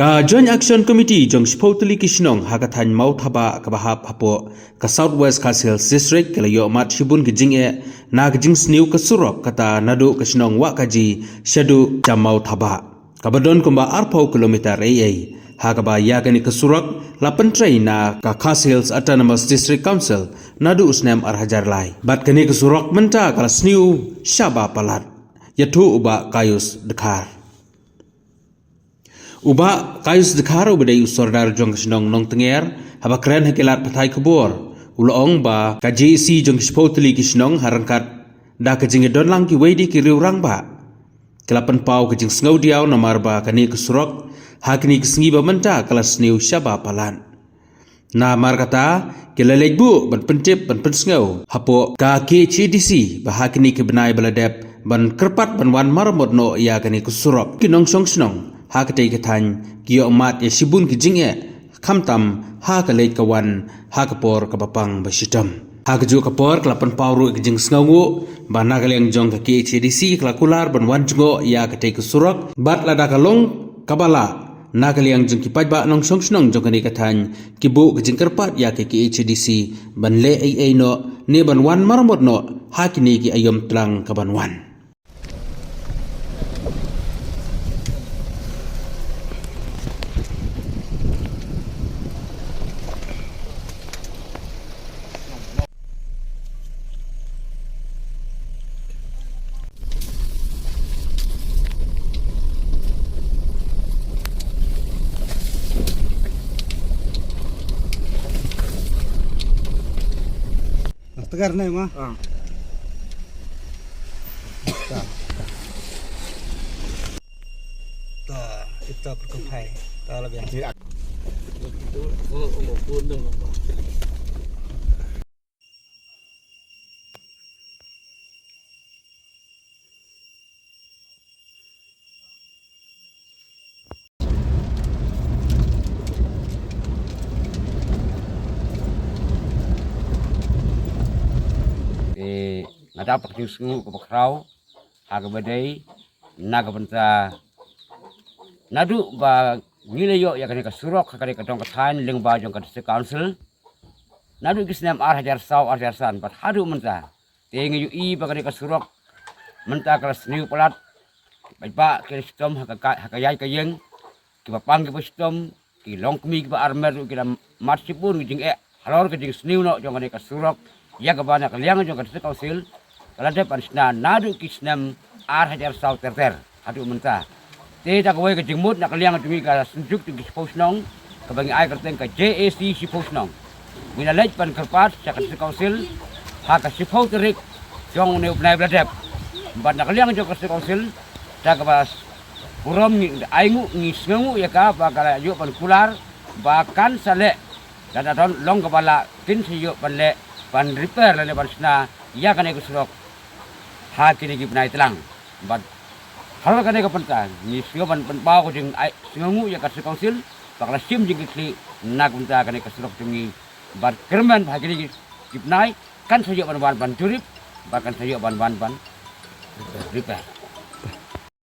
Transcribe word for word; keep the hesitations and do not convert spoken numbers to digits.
Ka Joint Action Committee jong shiphew tylli ki shnong ha ka thaiñ Mawthabah kaba hap hapoh ka South West Khasi Hills District ka la ïoh mad shibun ki jingeh na ka jingsniew ka surok kata naduh ka shnong Wahkaji shaduh Jam Mawthabah, kaba don kumba arphew kilometer ei ei. Ha kaba ïa kane ka surok la pyntrei na ka Khasi Hills Autonomous District Council naduh u snem ar hajar lai. Bad kane ka surok mynta ka la sniew shaba palat. Ïathuh u Bah Kaius Dkhar. U Bah Kaius Dkhar uba dei u sordar jong ka shnong Nongtnger, haba kren ha ki lad pathai khubor, u la ong ba ka J A C jong ki shiphew tylli ki shnong ha ryngkat da ka jingïadon lang kiwei de ki riew rangbah, ka la pynpaw ka jingsngew diaw namar ba kane ka surok ha kine ki sngi ba mynta ka la sniew shaba palat. Namar kata, ki la leit buh ban pyntip ban pynsngew hapoh ka K H A D C ba ha kine ki bnai ba la dep ban kyrpad ban wan maramot noh ïa kane ka surok. Ki nongshong shnong ha katei ka thaiñ ki ïoh mad ïa shibun ki jingeh, khamtam ha ka leit ka wan ha ka por kaba pang ba shitom. Ha kajuh ka por ka la pynpaw ruh ka jingsngewnguh ba na ka liang jong ka K H A D C ka la kular ban wan jngoh ïa katei ka surok bad lada ka long kaba lah, na ka liang jong ki paidbah nongshong shnong jong kane ka thaiñ ki buh ka jingkyrpad ïa ka K H A D C ban leh ei ei noh ne ban wan maramot noh ha kine ki aïom tlang kaban wan. Tegar ne ma. Ta, ita perkupai. Ta la biang. Te nga dap ka jingsngew kaba khraw ha kaba dei na ka bynta naduh ba ngi la ïoh ïa kane ka surok ha kane ka dong ka thaiñ lyngba jong ka District Council naduh ki snem ar hajar saw ar hajar san bad haduh mynta. Te ngi ïohi ba kane ka surok mynta ka la sniew palat. Bad ba ki la shitom ha ka, ha ka ïaid ka ïeng, kiba pang kiba shitom, ki longkmie kiba armet ruh ki la mad shibun ki jingeh halor ka jingsniew noh jong kane ka surok ïa kaba na ka liang jong ka District Council ka la dep ban shna naduh ki snem ar hajar saw ter ter haduh mynta. Te da kawei ka jingmut na ka liang jong ngi ka Synjuk jong ki Shiphew Shnong kaba ngi ai kyrteng ka J A C Shiphew Shnong, ngi la leit ban kyrpad sha ka District Council ha ka shiphew tarik jong une u bnai ba la dep. Bad na ka liang jong ka District Council da kaba burom ngi ainguh, ngi sngewnguh ïa ka ba ka la ïoh ban kular ba kan sa leh, lada don long kaba lah kin sa ïoh ban leh ban repair lane ban shna ïa kane ka surok ha kine ki bnai tlang. Bad halor kane ka bynta ngi sngew ban pynpaw ka jingai sngewnguh ïa ka District Council ba ka la shim jingkitkhlieh na ka bynta kane ka surok jong ngi. Bad kyrmen ba ha kine ki, ki bnai kan sa ïoh ban wan ban jurip, ba kan sa ïoh ban wan ban repair.